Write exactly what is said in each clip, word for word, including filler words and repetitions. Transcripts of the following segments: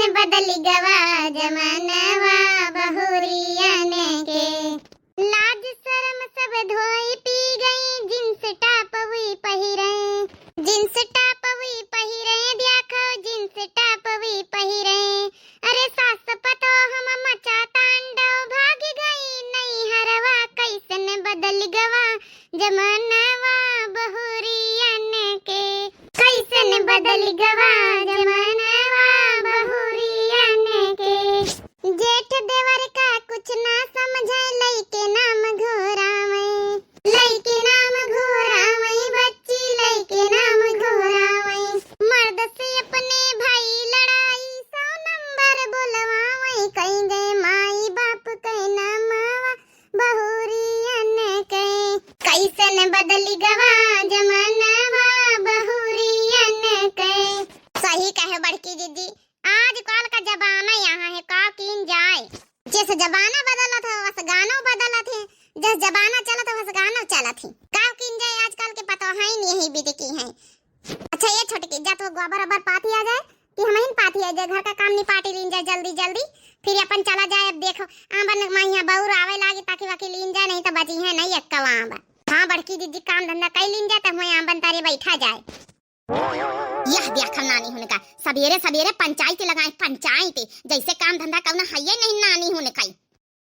बदलि गवा जमानवा बहुरियन के। लाज सरम सब धोइ पी गई, जींस टॉप हुई पहिरे। जींस टॉप हुई पहिरे, द्याखो जींस टॉप हुई पहिरे। अरे सास पतोह मँ मचा तांडव, भागि गई नैहरवा। कइसन बदलि गवा जमानवा बहुरियन के। कइसन बदलि गवा जमानवा बहुरियन के। जेठ देवर का कुछ ना समझै, लइके नाम घोरावै। लइके नाम घोरावै बच्ची, लइके नाम घोरावै। मर्द से अपने भाई लड़ाई, सौ नंबर बोलवावै। कइ गए माई बाप कै नामवा बहुरियन के। कइसन बदलि गवा जमानवा बहुरियन के। सही कहे बड़की दीदी, आजकल का जमाना यहाँ है, का कीन जाए। जस जमाना बदलत है, वस गानो बदलत है। जस जमाना चलत है, वस गानो चलत है। का कीन जाए, आजकल के पतोहै नहीं है, बिदकी हैं। अच्छा ये छोटकी, जा तो गोबर ओबर पाथि आ जाए, कि हमहिन पाथि आ जाए, घर का काम निपाटि लीन जाए जल्दी जल्दी, फिर अपन चला जाए। अब देखो, आंबन मइहाँ बउर आवै लागी, ताकि वकी लीन जाए, नहीं तो बचिहैं नहीं एक्कउ आंब। हाँ बड़की दीदी, काम धंधा कइ लीन जाए, तब हुए आंबन तारे बैठा जाए। यह द्याखा नानी हुनका, सबेरे सबेरे पंचायत लगाए, पंचायत, जैसे काम धंधा कउनो हइये नहीं नानी हुनका।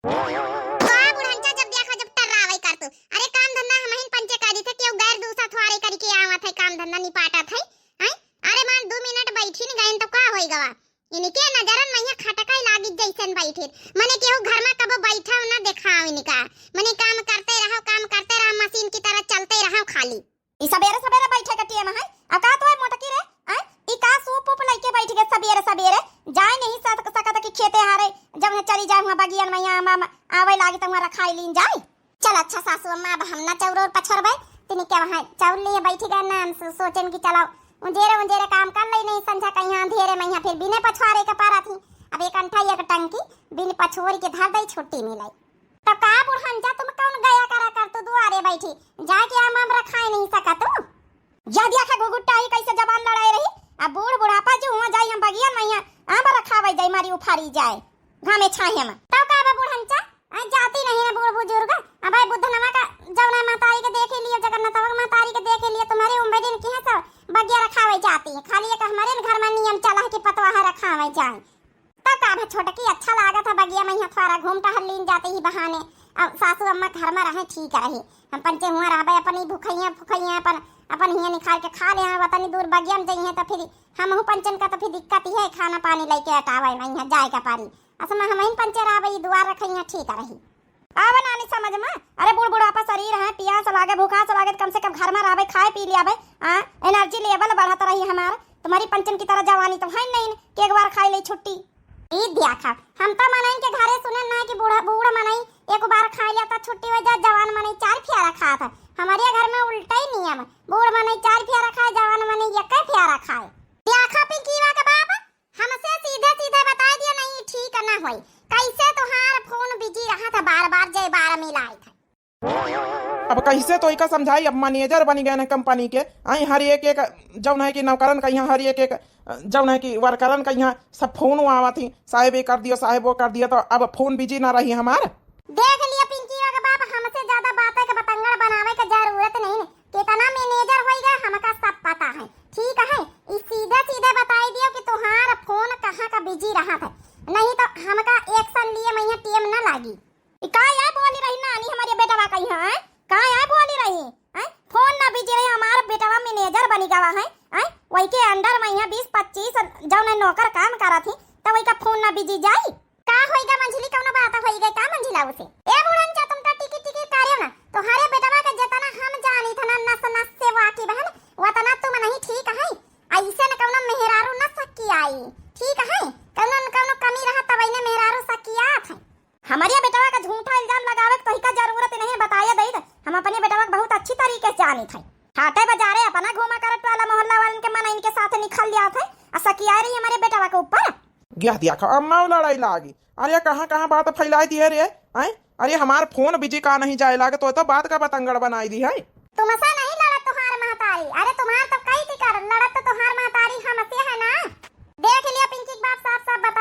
का बुढ़नचा, जब द्याखा जब टर्रावै करतू। अरे काम धंधा हमहिन पंचे करी थे, केहू गैर दूसर थ्वारे करिके आवत है, काम धंधा निपाटत है। हैं? अरे मान दू मिनट बैठिन गइन तो का होइ गवा? इनके नजरन मइहाँ खटकै लागी जैसन बैठिन। मने केहू घर मा कबो बैठा न देखाओ इनका। मने काम करते रहो, काम करते रहो, मशीन की तरह चलते रहो खाली। ई सबेरे सबेरे बैठे के टेम है? आ का तो है मोटकी रे? आय, ई का सूप उप लइके बैठ गए सबेरे सबेरे? जाए नहीं सक-, सकत कि खेते हारे, जब है चली जाए हुआँ बगियन मइहाँ आम, आम आवै लागी त हुआँ रखाई लीन जाए। चल अच्छा सासू अम्मा, अब हम ना चौर और पछोरबै, तिनी के वहाँ चौर लिए बैठ गए ना, हम सो-, सोचेन कि चलाओ उंजेरे उंजेरे काम कर लई, नहीं संझा कइहाँ अंधेरे मइहाँ फिर बिने पछोरे के परत ही। अब एक अंठा एक टंकी बिन पछोर के धर दई, छुट्टी मिलाई। तो का बुढ़नचा, तुम कौन गया करा कर तू दुआरे बैठी, जाके आम आम रखाए नहीं सकत तू? या द्याखा घुघुट्टा ही कैसे जबान लड़ाए रही। अब बूढ़ बुढ़ापा जो हुआँ जाई हम बगियन मइहाँ आम रखावै जाई, मारी उफारी जाए घामे छाहे मा। तब का बा बुढ़नचा, आय जाती नहीं ना बूढ़ बुजुर्ग। अब आय बुद्धनवा का जौन है महतारी के देखे लियो, जगन्नाथवा के महतारी के देखे लियो, तुम्हारे उम्र दिन की है सब बगिया रखावै जाती है, खाली एक हमरे घर मा नियम चला है कि पतवाह रखावै जाए। तब का भा छोटकी, अच्छा लागत है बगिया मइहाँ थोड़ा घूम टहल लीन जाती ही बहाने। अब सासू अम्मा घर मा रहे ठीक रही, हम पंचे हुआँ रहबै, अपन ही भुखइया फुखइया अपन, अपन हियाँ निकाल के खा ले हैं, वतनी दूर बगिया मा जइहैं तो फिर हमहू पंचन का तो फिर दिक्कत ही है, खाना पानी लइके अटावै मइहाँ जाए के पारी। असल मा हमहिन पंचे रहबै, ई दुआर रखइहैं ठीक रही। आवा नानी समझ मा, अरे बूढ़ बुढ़ापा शरीर है, पियास लागे, भूखास लागे, त कम से कम घर मा रहबै, खाए पी लियाबै, आ, energy level बढ़त रही हमार। तुम्हारी पंचन की तरह जवानी तो है नहीं कि एक बार खाई ले छुट्टी। ई द्याखा, हम तो मनइन के घरे सुनेन ना कि बूढ़ा, बूढ़ मनई एक बार खाई लिया तो छुट्टी हो जा, जवान मनई चार फियारा खात है। हमारे घर मा उल्टा ही नियम, बूढ़ मनई चार फियारा खाए, जवान मनई एक फियारा खाए। द्याखा पिंकीवा के बाप, हमसे सीधे सीधे बताइ दियो, नहीं ठीक न होई। कैसे तोहार फोन बिजी रहत है, बार बार जय बार मिलाइत है। अब कैसे तोइका समझाई, अब मैनेजर बनि गए हैं कंपनी के। आई हर एक एक जौन है कि नौकरन कइहाँ, हर एक एक जौन है कि वर्करन कइहाँ सब फोन आवत ही, साहेब ये कर दियो, साहेब वो कर दियो, तो अब फोन बिजी ना रही हमार। देख लियो पिंकी के बाप, हमसे ज्यादा बातें के बतंगड़ बनावे के जरूरत नहीं है। कितना मैनेजर होई गए, हमका सब पता है। ठीक है, ई सीधे सीधे बताई दियो कि तोहार फोन कहाँ का बिजी रहत है, नहीं तो हमका एक्शन लिए मइहाँ टेम न लागी। ई का आय बोली रही नानी हमारे बेटवा कइहाँ, हैं? का आय बोली रही, हैं? फोन ना बिजी रही, हमार बेटवा मैनेजर बनि गवा है, हैं? वही के under मइहाँ बीस पच्चीस जौन है नौकर काम करत ही, तो वही का फोन ना बिजी जाई? का होई गा मंझली, कौनो बात होई गई का मंझिला उसे? ए बुढ़नचा, तुम तो टिकी टिकी करियो ना। तोहरे बेटवा के जितना हम जानी था ना, नस नस से वाकिफ है ना, वतना तुम नहीं ठीक है। ऐसे न कौनो मेहरारू न सकी आई, ठीक है? कौनो न कौनो कमी रहा तब इन्हें मेहरारू सकी आत है। हमारे बेटवा का झूठा इल्जाम लगावे के तोहिका जरूरत नहीं है, बताया दई दे। हम अपने बेटवा के बहुत अच्छी तरीके से जानी थे। हाटे बाजारे अपना घूमा करत वाला मोहल्ला वालन के मन इनके साथ निकल जात है, आ सकिया रही हमारे बेटवा के ऊपर। यह देखा, अम्मा लड़ाई लागी। अरे, कहाँ, कहाँ बात फैलाई दिए रे, आय? अरे, हमार फोन बिजी का नहीं जाए लागे, तो, तो बात का बतंगड़ बनाई दी है। तुमसे नहीं लड़त तुम्हार महतारी, अरे, तुम्हार तो कई की कर लड़त तो तुम्हार महतारी हमसे है ना। देख लिया पिंकी के बाप साफ साफ बता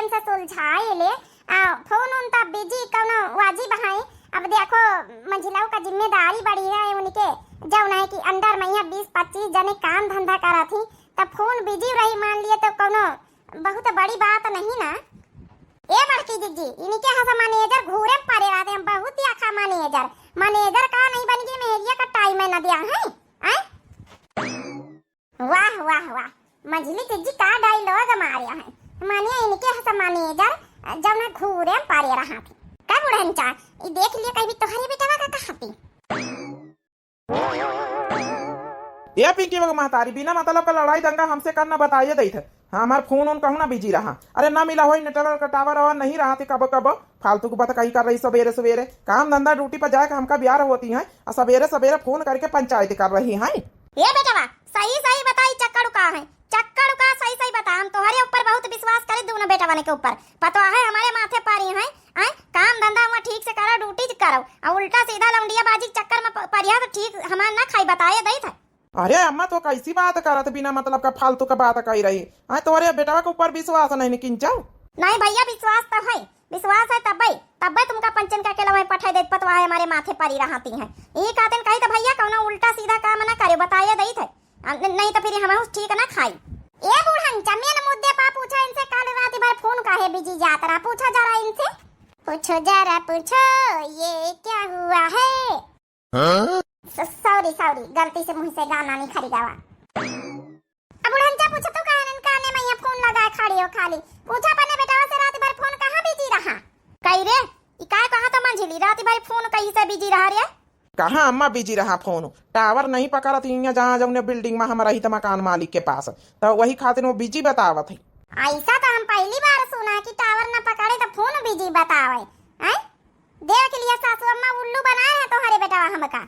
से सुलझाए ले। आ, फोन उन तब बिजी कौनो वाजिब है। अब देखो, मंझिलऊ का जिम्मेदारी बड़ी है उनके, जौन है कि अंडर में यहाँ बीस पच्चीस जने काम धंधा करत ही, तब फोन बिजी रही, मान लिए तो कौनो बहुत बड़ी बात नहीं ना। ए बड़की जिज्जी, इनके यहाँ से मैनेजर घूरे में पड़े रहते हैं, बहुत ही आखा मैनेजर। मैनेजर का नहीं बन गई, मेहरिया का टाइम है ना दिया है, हैं? वाह, वाह, वाह, मंझली जिज्जी का डायलॉग मारे हैं। मानिए इनके हस मैनेजर, जब ना घूरे पारे रहा थी। का बुढ़न चा, ई देख लिए कहीं भी तोहरे बेटवा का कहा थी। ए पिंकी बहू महतारी, बिना मतलब का लड़ाई दंगा हमसे करना बताइए देत है। हाँ, हमार फोन उन कहूँ ना बिजी रहा। अरे ना मिला होई नेटवर्क टावर और नहीं रहा थी कबो कबो। फालतू की बात कही कर रही सबेरे सबेरे। काम धंधा ड्यूटी पर जाए के हमका ब्यार होती है और सबेरे सबेरे फोन करके पंचायत कर रही है। ए बेटवा, सही सही बताई, चक्कर का है, चक्कर का सही सही बता। हम तोहरे ऊपर बहुत विश्वास करी, दोनों बेटवन के ऊपर। पतवा है हमारे माथे पारी है, आय, काम धंधा हुआ ठीक से करो, ड्यूटी करो, और उल्टा सीधा लौंडिया बाजी के चक्कर में प-, परिया तो ठीक हमार ना खाई, बताए दई था। अरे अम्मा, तो कैसी बात करत, बिना मतलब का फालतू का बात कही रही। आय, तोहरे बेटवा के ऊपर विश्वास नहीं किंचो? नहीं भैया, विश्वास तो है, विश्वास है तब्बे, तब्बे तुमका पंचन का अकेला वहीं पठाई देत, पतवा है हमारे माथे परी रहती हैं। ई खातिन कही तो भैया कौनो उल्टा सीधा काम ना करे, बताए दई थे। आ, न-, नहीं तो फिर हम ठीक ना खाई। ए बूढ़न, जमीन मुद्दे पा पूछा इनसे, काल रात भर फोन काहे बिजी जात रहा, पूछा जरा इनसे। पूछो जरा पूछो, ये क्या हुआ है? हाँ? स-, सॉरी, सॉरी, गलती से मुंह से गाना निखरी गवा। अब बुढ़न चा पूछा तो कहन काने में ये फोन लगाए खड़ी हो खाली। पूछा अपने बेटवा से रात भर फोन कहाँ बिजी रहा? कही रे, ई काय कहा तो मंझली, रात भर फोन कहीं से बिजी रहा रे? कहाँ अम्मा बिजी रहा फोन? टावर नहीं पकड़त हियाँ जहाँ जौने बिल्डिंग में हम रही त मकान मालिक के पास, त वही खातिर वो बिजी बतावत है। ऐसा तो हम पहली बार सुना कि टावर न पकड़े तो फोन बिजी बतावे। हैं? देख लिया सासू अम्मा, उल्लू बनाए है तोहरे बेटवा हमका।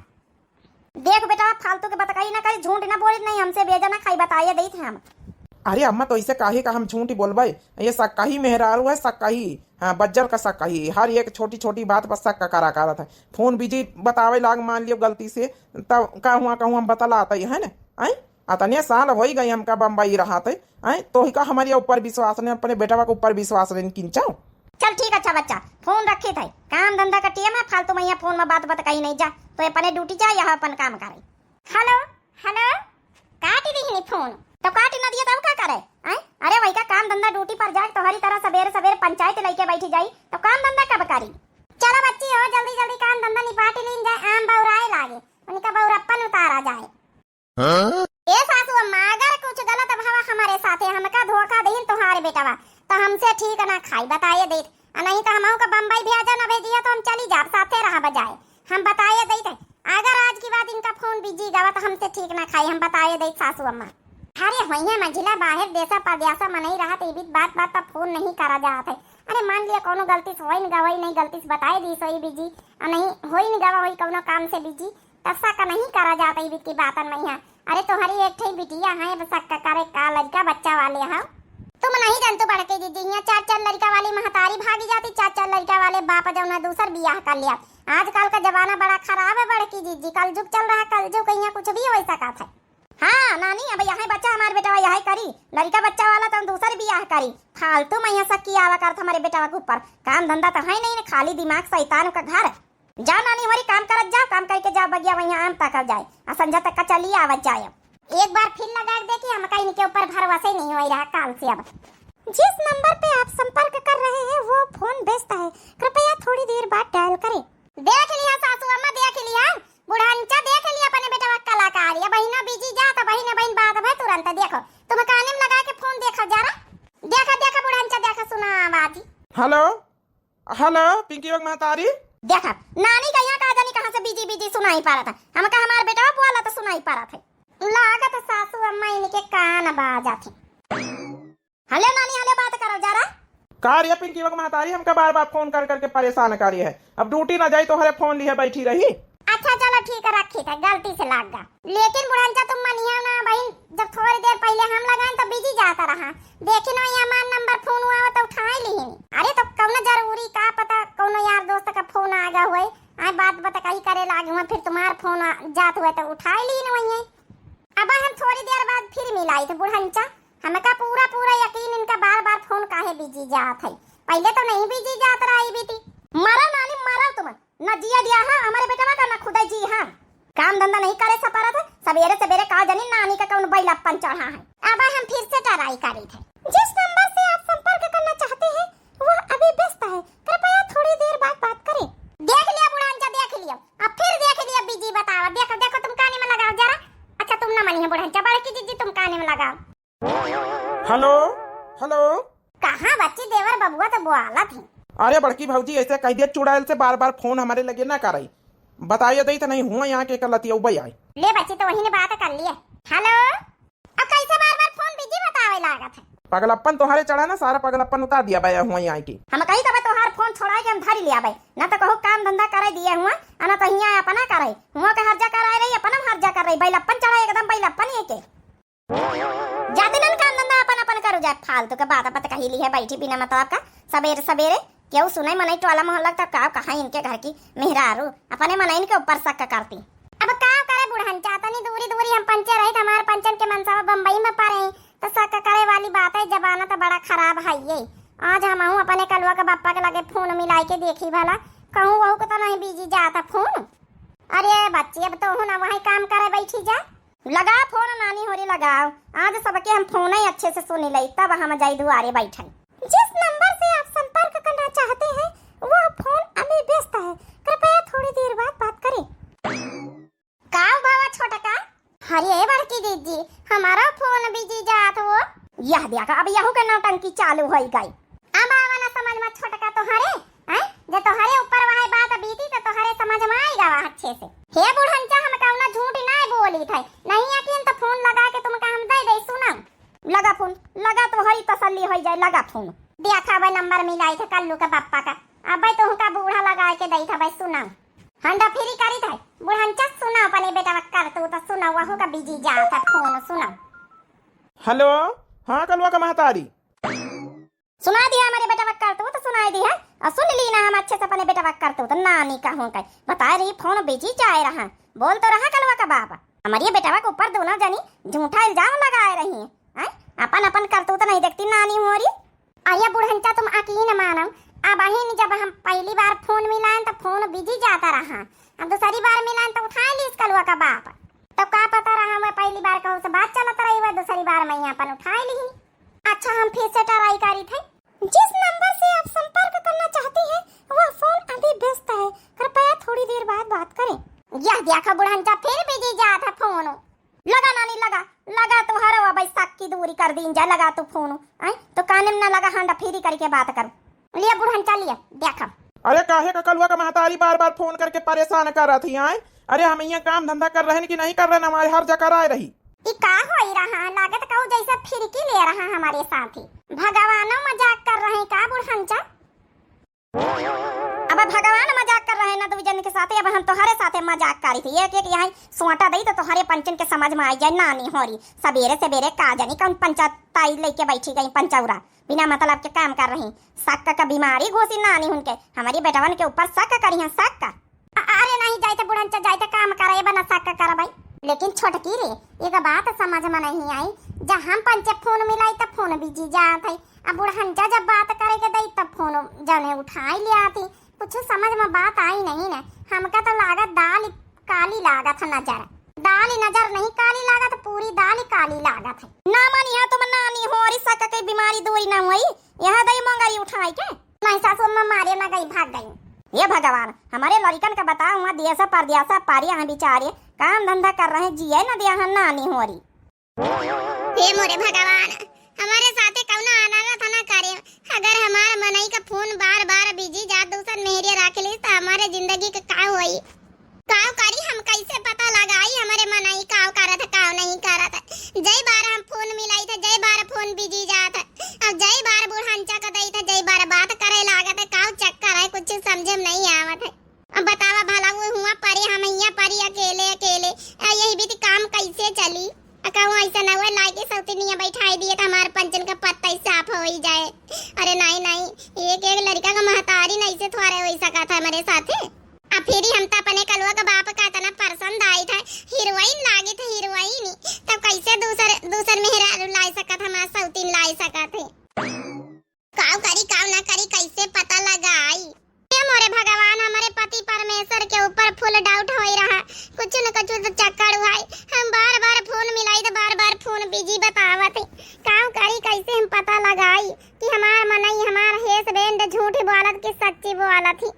देख बेटवा, फालतू के बतकही ना करी, झूठ ना बोली, नहीं हमसे बेजा ना खाई, बताइए देत है हम। अरे अम्मा, तो इसे काहे का हम झूठी बोलबे? ये सक्कही मेहरारू है, सक्कही। हाँ, बज्जर का सक्कही, हर एक छोटी छोटी बात पर शक करा करत है। फोन बिजी बतावे लाग मान लियो गलती से, तब का हुआ कहूँ हम बतलाते है ना? आय, अतने साल होई गई हमका बम्बई रहत है, आय, तो ही का हमारे ऊपर विश्वास नहीं, अपने बेटवा के ऊपर विश्वास नहीं किंचो। चल ठीक, अच्छा बच्चा, फोन रखी थे, काम धंधा का टेम है, फालतू में यहाँ फोन में बात बतकही नहीं जा, तो अपने ड्यूटी जा, यहाँ अपन काम करे। हेलो, हेलो, काटी दिहनी फोन। तो काटी ना दिया तब का करे? हैं? अरे वही का काम धंधा ड्यूटी पर जाए, तोहरी तरह सबेरे सबेरे पंचायत लेके बैठी जाई, तो काम धंधा कब करी? चलो बच्ची हो, जल्दी जल्दी काम धंधा निपाटी लीन जाए, आम बौराए लागे, उनका बौरप्पन उतारा जाए। हाँ? ए सासू अम्मा, अगर कुछ गलत भवा हमारे साथे, हमका धोखा दीन तोहार बेटवा, तो हमसे ठीक ना खाई, बताए देत। आ नहीं तो हमहू का बम्बई भेजा ना भेजिया, तो हम चली जाब, साथे रहा बजाए। हम बताए देत है, अगर आज की बात इनका फोन बिजी गवा तो हमसे ठीक ना खाई, हम बताए देत सासू अम्मा। अरे होइया मंझिला, बाहर देशा परदेशा मनई रहा तो ई बीत बात बात पर फोन नहीं करा जात है। अरे मान लिया कोनो गलती से होइन गवा, नहीं गलती से बताए दी सोई बिजी, आ नहीं होइन गवा होई कोनो काम से बिजी, तब शक नहीं करा जात ई बीत की बातन में यहाँ। अरे तोहरी एक ठे बिटिया है, अब शक करे का, लड़का बच्चा वाले हो। तुम नहीं जानतू बड़की जिज्जी, यहाँ चार चार लड़का वाली महतारी भागी जाती, चार चार लड़का वाले बाप जौन है दूसर बियाह कर लिया। आजकल का जमाना बड़ा खराब है बड़की जिज्जी, कलजुग चल रहा, कलजुग के यहाँ कुछ भी हो सकत है। हाँ नानी, अब यहाँ बच्चा हमार बेटवा यहाँ करी, लड़का बच्चा वाला तो दूसर बियाह करी। फालतू में यहाँ शक किया आवा करत हमारे बेटवा के ऊपर, काम धंधा तो है नहीं, खाली दिमाग शैतान का घर। जा नानी, होरी काम करत जाओ, काम करके जाओ, बगिया वहीं आम तकल जाए, आ संझा तक का चली आवत जाए। एक बार फिर लगा के देखी, हमका इनके ऊपर भरोसा ही नहीं हो रहा काल से। अब जिस नंबर पे आप संपर्क कर रहे हैं वो फोन व्यस्त है, कृपया थोड़ी देर बाद डायल करें। देख लिया सासू अम्मा, देख लिया, बुढ़ांचा देख लिया अपने बेटवा कलाकारी। अब बहिना बिजी जा तो बहिन बहिन बात भय तुरंत देखो, तुम काने में लगा के फोन देखा जा रहा, देखा देखा बुढ़ांचा देखा सुना आवाज। हेलो, हेलो, पिंकी बहू महतारी। देखा, नानी का यहाँ का जानी कहाँ से बिजी बिजी सुनाई पड़त है। हमका हमार बेटवा बोला तो सुनाई पड़त है। लागत सासू अम्मा इनके कान बाजत है। हेलो नानी, हेलो, बात करो जरा। का रे पिंकी बहू महतारी, हमका बार बार फोन कर करके परेशान करी है। अब ड्यूटी ना जाई तो हरे फोन लिए बैठी रही। अच्छा चलो ठीक है, रखी था, गलती से लाग गा। लेकिन बुढ़ंचा तुम मनिया ना बहिन, जब थोड़ी देर पहले हम लगाएं तो बिजी जाता रहा, देखी ना ये हमार नंबर फोन हुआ तो उठाए लिहिन। अरे तो कौनो जरूरी का पता कौनो यार दोस्त का फोन आ गया हुए, आए बात बतकही करे लागे हुए, फिर तुम्हार फोन आ, जात हुए तो उठाए लिहिन वही। अब हम थोड़ी देर बाद फिर मिलाई तो बुढ़ंचा हमका पूरा पूरा यकीन इनका बार बार फोन काहे बिजी जात है। पहिले तो नहीं बिजी जात रहा ई बीती। मरा नानी मरा तुम, न जिया दिया है हमरे बेटवा का, न खुदै जी है। काम धंधा नहीं करे सपरत है, सबेरे सबेरे का जनी नानी का कौन बैलप्पन चढ़ा है। अब हम फिर से ट्राई करी थे। जिस नंबर से आप संपर्क करना चाहते हैं वह अभी व्यस्त है, कृपया थोड़ी देर बाद बात करें। देख लिया बुढ़ांचा, देख लिया, अब फिर देख लिया बिजी बतावा। देखो देखो तुम काने में लगाओ जरा। अच्छा तुम ना मनी है बुढ़ांचा, बड़की जीजी तुम काने में लगाओ। हेलो, हेलो। कहाँ बच्ची देवर बबुआ तो बोलत ही। अरे बड़की भौजी, ऐसे कह दिया चुड़ैल से बार बार फोन हमरे लगे ना करे। बताइए दई तो नहीं हुआ यहाँ के कलतिया उबई आए। ले बच्ची तो वही ने बात कर लिए। हेलो। अब कैसे बार बार फोन बिजी बतावे लागत है? पगलप्पन तोहरे चढ़ा ना, सारा पगलप्पन उतार दिया बया हुआ यहाँ के। हम कही कबे तोहार फोन छोड़ा के हम धरी लिया बे, ना तो कहू काम धंधा करे दिए हुआ, आ ना तो हियाँ अपना करे हुआ के हर्जा कराए रही, अपना हर्जा कर रही, बैलप्पन चढ़ा एकदम बैलप्पन ये के। जाते नन काम धंधा अपन अपन करू जाए, फालतू के बात बात कही ली है बैठी बिना मतलब का। सबेरे सबेरे केहू सुने मनई टोला मोहल्ला तक का कहाँ इनके घर की मेहरारू अपने मनई के ऊपर शक करती। अब का करे बुढ़न, चातनी दूरी दूरी हम पंचे रही, हमार पंचन के मनसवा बम्बई में पड़े, तो शक करे वाली बात है। जमाना तो बड़ा खराब है ये। आज हमहू अपने कलुआ के बप्पा के लगे फोन मिलाई के देखी भला, कहूँ वहू को तो नहीं बिजी जाता फोन। अरे बच्ची, अब तो हूँ ना वही काम करे बैठी जा। लगा फोन नानी होरी लगाओ, आज सबके हम फोन ही अच्छे से सुनी लई, तब हम जाई दुआरे बैठन। जिस नंबर से आप संपर्क करना चाहते हैं वह फोन अभी व्यस्त है, कृपया थोड़ी देर बाद बात करें। का बाबा छोटका? अरे बड़की दीदी, हमारा फोन बिजी जात हो। यह देखा, अब यहू के नौटंकी चालू होई गई। अब आवा ना समझ में छोटका तोहरे, हैं? जे तोहरे ऊपर वही बात बीती तो तोहरे समझ में आई गवा अच्छे से। हे बुढ़ंचा, हम कौना झूठ ना बोली थे, नहीं यकीन तो फोन लगा के तुमका हम दे दे, सुनाओ। लगा फोन, लगा, तोहरी तसल्ली होई जाए, लगा फोन। देखा भाई नंबर मिलाई थे कल्लू के पप्पा का, अब भाई तुमका बूढ़ा लगा के दई था भाई, सुनाओ। हंडा फ्री करी थे बुढ़ंचा, सुनाओ अपने बेटा कर तू तो सुनाओ, वहू का बिजी जात है फोन, सुनाओ। हेलो, हाँ कलुआ का महतारी। सुना दिया हमारे बेटा बक्कर, तू तो सुनाई दी है। और सुन ली ना हम अच्छे से अपने बेटा बक्कर, तू तो नानी का हूँ कहीं बता रही, फोन बिजी जाए रहा। बोल तो रहा कलवा का बाप, हमारे बेटवा के ऊपर दोनों जनी झूठा इल्जाम लगाए रही हैं, हैं? अपन अपन करतूत नहीं देखती नानी मोरी। अरे बुढ़ंचा, तुम यकीन मानो, अब अहिन जब हम पहली बार फोन मिलाएं तो फोन बिजी जाता रहा, अब दूसरी बार मिलाएं तो उठा ली इस कलुआ का बाप। तो का पता रहा, मैं पहली बार कहूँ से बात चलत रही हुआ, दूसरी बार मैं अपन उठा ली। अच्छा, हम फिर से ट्राई करी थे। जिस नंबर से आप संपर्क करना चाहते हैं, वह फोन अभी व्यस्त है, कृपया थोड़ी देर बाद बात करें। यह देखा बुढ़ंचा, फिर बिजी जात है फोन। लगा नानी, लगा, लगा, तोहरे अब शक की दूरी कर दीन जा, लगा तू फोन। आय, तो काने में ना लगा, हांडा फ्री करके बात करो। लिया बुढ़ंचा, लिया, देखा। अरे काहे का कलुआ का महतारी बार बार फोन करके परेशान करत ही, आय? अरे हम यहाँ काम धंधा कर रहे हैं कि नहीं कर रहे हैं, हमारे हर जगह आए रही। ई का होई रहा? लागत कहू जैसे फिरकी ले रहा हमारे साथ ही। भगवानो मजाक कर रहे हैं का बुढ़ंचा? अब भगवान मजाक कर रहे हैं ना दू जन के साथे, अब हम तोहरे साथे मजाक करी थी। एक एक यहाँ सोटा दई तो तोहरे पंचन के समझ में आई जाए नानी होरी। सबेरे सबेरे का जानी कौन पंचायताई लेके बैठी गई पंचौरा, बिना मतलब के काम कर रही। शक का बीमारी घोसी नानी उनके, हमारी बेटवन के ऊपर शक करी हैं, शक का। अ-, अरे नहीं, जाइते बुढ़ंचा, जाइते काम करे, बना शक कर भाई। लेकिन छोटकी रे, एक बात समझ में नहीं आई, जब हम पंचे फोन मिलाई तब फोन बिजी जात है, अब बुढ़ंचा जब बात करे के दई तब फोन जने उठाई ले आती। कुछ समझ में बात आई नहीं ना, हमका तो लागत दाल काली लागत है नजर, दाल नजर नहीं काली लागत, पूरी दाल काली लागत है। ना मानी है तुम नानी होरी, शक के बीमारी दूरी ना हुई, यहाँ दई मोंगरी उठाई के। नहीं सासू अम्मा मारे ना गई, भाग गई। हे भगवान, हमारे लड़िकन का बताओ, वहाँ देश परदेश पारी हैं बेचारे, काम धंधा कर रहे, जिए न दिया है नानी होरी। हे मोरे भगवान, हमारे साथे कौनो अनर्थ ना करे। अगर हमार मनई का फोन बार बार बिजी जात दूसर मेहरिया राख ली तो हमारे जिंदगी का का होई? काव करी हम, कैसे पता लगाई हमरे मनई काव करत है, काव नहीं करत है? जय बार हम फोन मिलाई थे, जय बार फोन बिजी जात है। अब जय बार बुढ़ंचा का दई थे, जय बार बात करे लागत है, काव चक्कर है, कुछ समझे में नहीं आवत है। अब बतावा भला, वो हुआ परी, हम हियाँ परी अकेले अकेले। आ, यही बीती काम कैसे चली? आ, कहूँ ऐसा ना हुआ, लाइके सौतनिया बैठाई दिए तो हमार पंचन का पत्ता ही साफ होई जाए। अरे नहीं, नहीं, एक एक लड़का का महतारी नहीं से थोड़े होई सका था हमारे साथे। आ, फिर ही हम तो अपने कलुआ का बाप का इतना परेशान पसंद आइत है, हीरोइन लागित है, हीरोइन। तब कैसे दूसर, दूसर मेहरारू लाइ सकत, हमार सौतीन लाइ सकत है? काउ करी, काउ ना करी, कैसे पता लगाई? हे मोरे भगवान, हमरे पति परमेश्वर के ऊपर full doubt होई रहा। कुछ न कुछ तो चक्कर हुआ है। हम बार बार फोन मिलाई तो बार बार फोन busy बतावत है। काउ करी, कैसे हम पता लगाई कि हमार मनई, हमार husband झूठी बोलत कि सच्ची बोलत ही?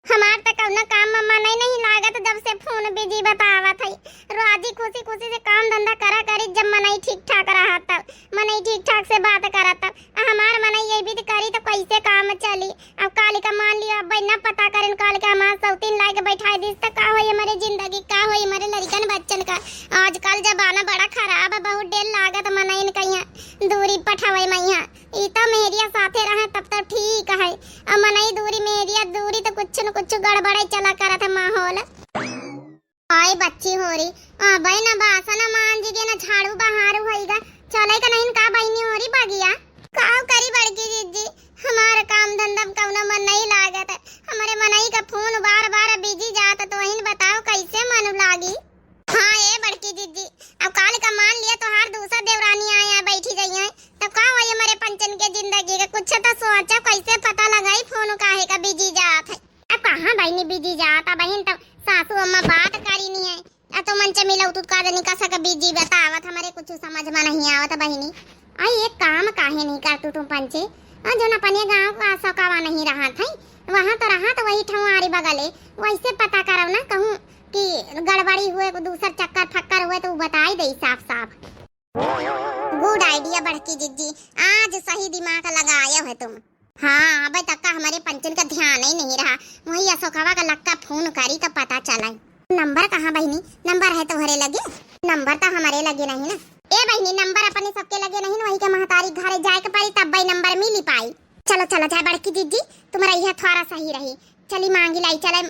हमार त कउनो काम में मनई नहीं लागत, जब से फोन busy बतावत है। राजी खुशी खुशी से काम धंधा करा करी, जब मनई ठीक ठाक रहत तब, मनई ठीक ठाक से बात करत तब। आ हमार मनई ये विधि करी तो कैसे काम चली? अब काली का मान लियो, अब न पता करेन, काली का हमार सौतीन लाइके बैठाई दिस त का होई हमारे जिंदगी, का होई हमारे लड़िकन बच्चन का? आजकल जमाना बड़ा खराब है, बहुत डेर लागत मनइन कहिया दूरी पठावे मैया। ई त मेहरिया साथे रहे तब तक ठीक है, अब मनई दूरी, मेहरिया दूरी त कुछ न कुछ गड़बड़े चला करत है माहौल। आए बच्ची होरी, अबे न बासन मांजी गे, न झाड़ू बहारू होइगा, चले का नहीं का बहिनी होरी बगिया? काउ करी बड़की जिज्जी, हमार काम धंधा में कउनो मन नहीं लागत है, हमरे मनई का फोन बार बार busy जात, तो वहीन बताओ कैसे मन लागी? हाँ ए बड़की जिज्जी, अब काल का मान लिया तोहार दूसर देवरानी आए, आए बैठी गई है, तब का होई हमरे पंचन के जिंदगी का? कुछ तो सोचा, कैसे पता लगाई फोन काहे का busy जात है? अब कहाँ बहिनी busy जाता बहिन, तब सासू अम्मा बात करी नहीं है। आ तो मंचे मिलऊ तू का जनी कसा का busy बतावत, हमरे कुछ समझ में नहीं आवत बहिनी। आई एक काम काहे नहीं कर तू तुम पंचे? आ जो न अपने गाँव का सकावा नहीं रहा था, वहाँ तो रहा तो वही ठौआरी बगले, वैसे पता करब ना कहूँ कि गड़बड़ी हुए, को दूसर चक्कर फक्कर हुए तो उ बताई दे साफ साफ। Good idea बड़की जिज्जी, आज सही दिमाग लगाया है तुम। हाँ, अबे तक का हमरे पंचन का ध्यान ही नहीं रहा। वही अशोकवा का लक्का फोन करी तो पता चला। नंबर कहाँ बहिनी? नंबर है तोहरे लगे? नंबर तो हमरे लगे नहीं ना। ए बहिनी, नंबर अपने सबके लगे नहीं ना, वही के महतारी घरे जाए के पड़ी तब भाई नंबर मिली पाई। चलो, चलो जाए बड़की जिज्जी, तुम्हारा यह थोड़ा सही रही। चली मांगी लाई, चले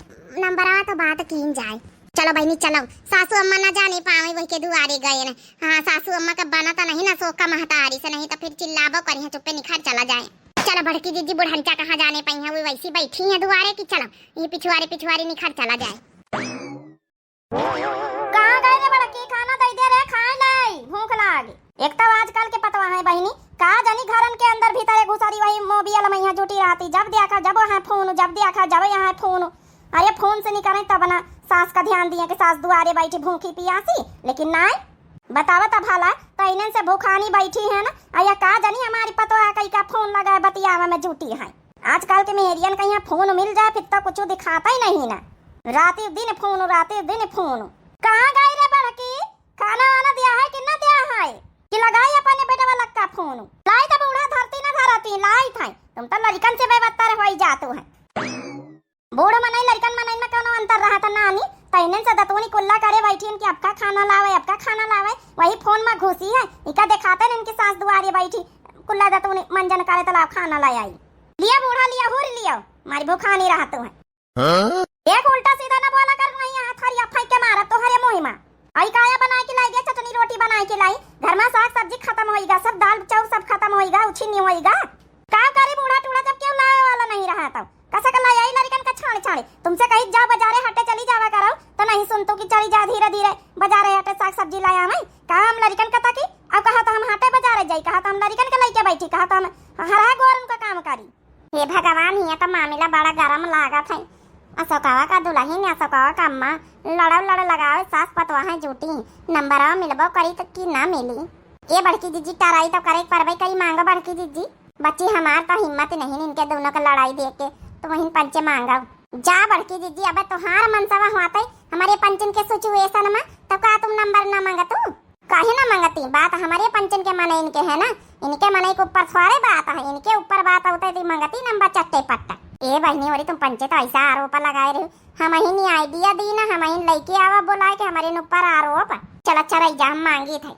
नंबरवा तो बात कीन जाए। चलो बहिनी चलो, सासू अम्मा ना जाने पावे वही के दुआरे गए न। हाँ, सासू अम्मा का बना तो नहीं ना अशोक का महतारी से, नहीं तो फिर चिल्लाबो करी है, चुप्पे निखर चला जाए। चलो बड़की जिज्जी, बुढ़ंचा कहाँ जाने पाई है, वो वैसी बैठी है दुआरे की। चलो ये पिछुआरे पिछुआरे निखर चला जाए। कहाँ गए रे बड़की, खाना दे दे रे, खाए ले, भूख लागे। एक तो आजकल के पतवा है बहिनी, का जानी घरन के अंदर भीतर घुसरी वही मोबियल में यहाँ जुटी रहती, जब देखा जब वहाँ फोन, जब देखा जब यहाँ फोन। अरे फोन से निकरे तब ना सास का ध्यान दिए कि सास दुआरे बैठी भूखी पियासी, लेकिन नाय। बतावा त भला, तो इनन से भूखानी बैठी है ना, आ या का जानी हमारी पतोहा कई का फोन लगाए बतियावा में जुटी है। आजकल के मेहरियन का यहाँ फोन मिल जाए फिर तो कुछ दिखाता ही नहीं ना, राती दिन फोन, राती दिन फोन। कहाँ गई रे बड़की, खाना वाना दिया है कि ना दिया है, कि लगाई अपने बेटवा लक्का फोन? लाई तो बूढ़ा धरती ना धरती, लाई था, तुम तो लड़िकन से बेबत्तर होई जातू है। बूढ़ मनई लड़िकन मनई में कौनो अंतर रहा था नानी, तैनन से दतुनी कुल्ला करे बैठियन कि अबका खाना लावे, अबका खाना लावे, वही फोन में घुसी है। इका देखाते न इनकी सास दुआरे बैठी, कुल्ला दतुनी मंजन करे तो लाओ खाना ले आई। लिया बूढ़ा लिया, हुर लियो, मारी भूखानी रहा तू है। हाँ? एक उल्टा सीधा ना बोला कर, वही यहाँ थरिया फेंक के मारा तोहरे मुँह में। आई काया बना के लाई दिया, चटनी रोटी बना के लाई, घर में साग सब्जी खत्म होइगा, सब दाल चाउर सब खत्म होइगा, उछिन्नी होइगा। का करी बूढ़ा टूढ़ा जब केहू लावे वाला नहीं रहा तब? कसा का लाई आई लड़िकन का छाड़ छाड़े? तुमसे कही जाओ बाजारे हाटे चली जावा करो, तो नहीं सुनतो कि चली जा धीरे धीरे बाजारे हाटे साग सब्जी लाई आवे। कहा हम लड़िकन का ताकी, अब कहा तो हम हाटे बाजारे जाई, कहा तो हम लड़िकन के लइके बैठी, कहा तो हम हरहा गोरन का काम करी। हे भगवान, हिया तो मामला बड़ा गरम लागत है। अशोकवा का दुलहिन, अशोकवा का अम्मा लड़ो लड़ लगावे, सास पतोहा जुटी, नंबरवा मिलबो करी तो कि ना मिली। ए बड़की जिज्जी, टराई तो करे के परबे करी, मांगो बड़की जिज्जी। बच्ची हमार तो हिम्मत नहीं इनके दोनों के लड़ाई देख के, तो वहीं पंचे मांगो। जा बड़की जिज्जी, अबे तोहार मनसवा होते हमरे पंचन के situation में, तो का तुम नंबर ना मांगतू? काहे ना मांगती? बात हमरे पंचन के मनई इनके है ना, इनके मनई के ऊपर थोड़े बात है, इनके ऊपर बात होते तो मांगती नंबर चट्टे पट्टा। ए बहिनी, ओरी तुम पंचे तो ऐसा आरोप लगाए रही, हम ही नहीं idea दी ना, हम ही लइके आवा बोलाए के हमरे ऊपर आरोप। चल अच्छा रही जा, हम मांगी थे।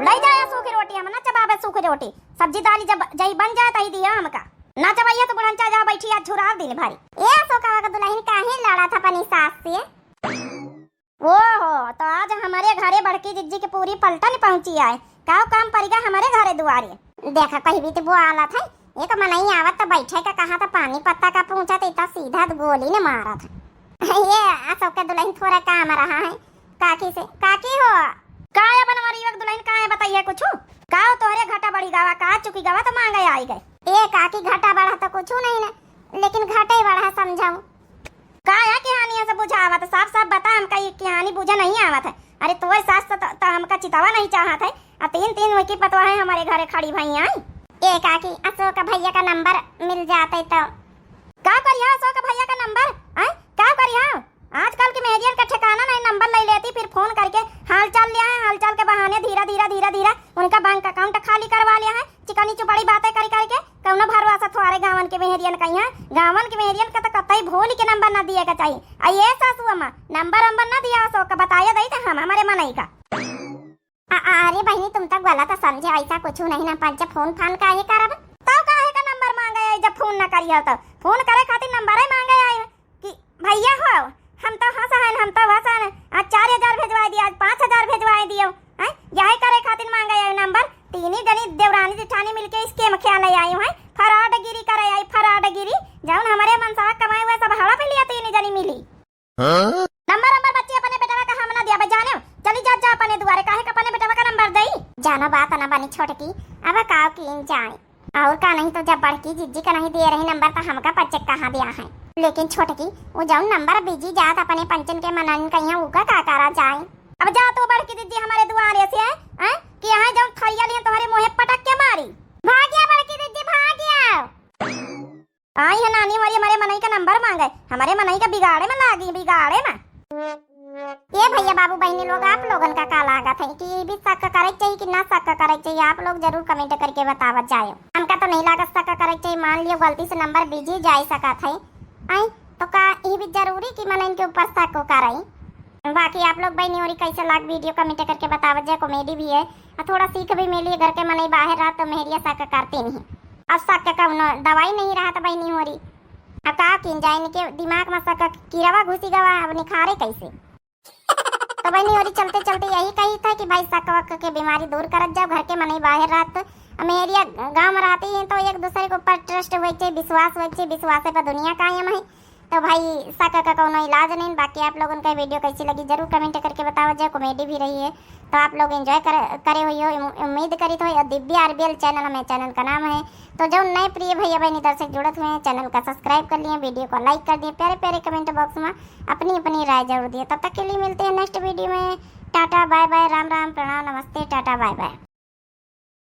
ले जाया सूखी रोटी, हम ना चबाबे सूखी रोटी, सब्जी दाली जब जही बन जाए तही दिया हमका। ना चबैया तो बुढ़ंचा जा बैठी आज झुराव दिन भरी। ए अशोकवा का दुलहिन काहे लड़ा था अपनी सास से? ओहो, तो आज हमरे घरे बड़की जिज्जी के पूरी पलटन पहुंची आए। का काम परिगा हमरे घरे दुआरे? देखा, कहीं भी तो बोला था, एक मनई आवत तो बैठे का कहा था, पानी पत्ता का पूछा तो इतना सीधा गोली ने मारा था। ये अशोक के दुलहिन थोड़ा काम रहा है काकी से। काकी हो। का है बनवारी युवक दुलहिन, का है बताइए कुछ? का हो तोहरे घाटा बढ़ी गवा, का चुकी गवा तो मांगे आई गए? ए काकी, घाटा बढ़ा तो कुछ नहीं ना, लेकिन घाटे बढ़ा समझाऊं। का है कहानी ऐसे बुझावत, साफ साफ बता, हमका ये कहानी बुझे नहीं आवत है। अरे तोर सास तो, तो, तो हमका चितावा नहीं चाहत है, आ तीन तीन वही की पतवा है हमारे घरे खड़ी भई आई। ए काकी, अशोक भैया का नंबर मिल जाते तो। का करिया अशोक भैया का नंबर? आय, का करिया? आजकल के मेहरियन का ठिकाना नहीं, नंबर ले लेती, फिर फोन करके हाल चाल लिया है, हाल चाल के बहाने धीरा धीरा धीरा धीरा उनका बैंक अकाउंट खाली करवा लिया है। चिकनी चुपड़ी बातें करी करके कौनो भरोसा थोड़े गाँवन के मेहरियन का यहाँ। गाँवन के मेहरियन का तो कतई भोली के नंबर ना दिए का चाहिए। आ ये सासू अम्मा, नंबर वंबर ना दिया अशोक का, बताइए दई तो हम हमारे मनई का। अ-, अरे बहिनी, तुम तो गलत समझे, ऐसा कुछ नहीं ना पंचे, फोन फान काहे करब? तो काहे का नंबर मांगे आई जब फोन ना करियो तो? फोन करे खातिर नंबर ही मांगे आई कि भैया हो, हम तो हंस हन, हम तो हंस हन, आज चार हजार भेजवाए दिया, आज पाँच हजार भेजवाए दियो, हैं? यही करे खातिर मांगे आई नंबर। तीनी जनी देवरानी जिठानी मिलके स्कीम खेले आई हैं, फराडगिरी करे आई, फराडगिरी। जौन हमारे मनसवा कमाए हुए सब हड़प लिया तीनी जनी मिली। हाँ? नंबर नंबर बच्ची अपने बेटवा का हम ना दिया बे जाने, चली जा, जा अपने दुआरे, काहे का अपने बेटवा का नंबर दई? जानो बात ना बनी छोटकी, अब का कीन जाए। और का नहीं तो जब बड़की जिज्जी का नहीं दिए रही नंबर तो हमका पच्चे कहाँ दिया है। लेकिन छोटकी, वो जौन नंबर बिजी जात अपने पंचन के मनन कहिया उका का करा जाए? अब जा तू बड़की जिज्जी हमारे दुआरे से, हैं? कि यहाँ जौन थरिया लिया तुम्हारे मुँहे पटक के मारी। भागिया बड़की जिज्जी, भागिया। आई है नानी हमारी हमारे मनई का नंबर मांगे, हमारे मनई का बिगाड़े में लागी, बिगाड़े में। ये भैया बाबू बहिनी लोग, आप लोगन का का लागत है कि ये भी शक करे के चाहिए कि ना शक करे के चाहिए? आप लोग जरूर कमेंट करके बतावत जाए। हमका तो नहीं लागत शक करे के चाहिए। मान लियो गलती से नंबर बिजी जाए सकत है, आई तो का ये भी जरूरी कि मनइन के ऊपर शक करे? बाकी आप लोग बहिनी होरी कैसे लाग वीडियो कमेंट करके बतावत जाए। कॉमेडी भी है और थोड़ा सीख भी मिली। घर के मनई बाहर रहत तो मेहरिया शक करती नहीं। अब शक का कौनो दवाई नहीं रहत बहिनी होरी। अब का कीन जाए, इनके दिमाग में शक कीड़वा घुसी गवा, अब निखारे कैसे? तो बहिनी होरी चलते चलते यही कही था कि भाई शक वक के बीमारी दूर करत जाओ, घर के मनई बाहर रहत, अब मेहरिया गाँव में रहती हैं तो एक दूसरे के ऊपर ट्रस्ट हुए के चाहिए, विश्वास हुए के चाहिए, विश्वासे पर दुनिया कायम है। तो भाई शक का कौनो इलाज नहीं। बाकी आप लोगन का वीडियो कैसी लगी जरूर कमेंट करके बतावत जाए, कॉमेडी भी रही है तो आप लोग एंजॉय कर, करे हुई हो, उम-, उम्मीद करी तो। और दिव्या आरबीएल चैनल हमें चैनल का नाम है, तो जो नए प्रिय भैया बहनी दर्शक जुड़त हुए हैं चैनल का सब्सक्राइब कर लिए, वीडियो को लाइक कर दिए, प्यारे प्यारे कमेंट बॉक्स में अपनी अपनी राय जरूर दिए। तब तक के लिए मिलते हैं नेक्स्ट वीडियो में। टाटा बाय बाय, राम राम, प्रणाम, नमस्ते, टाटा बाय बाय।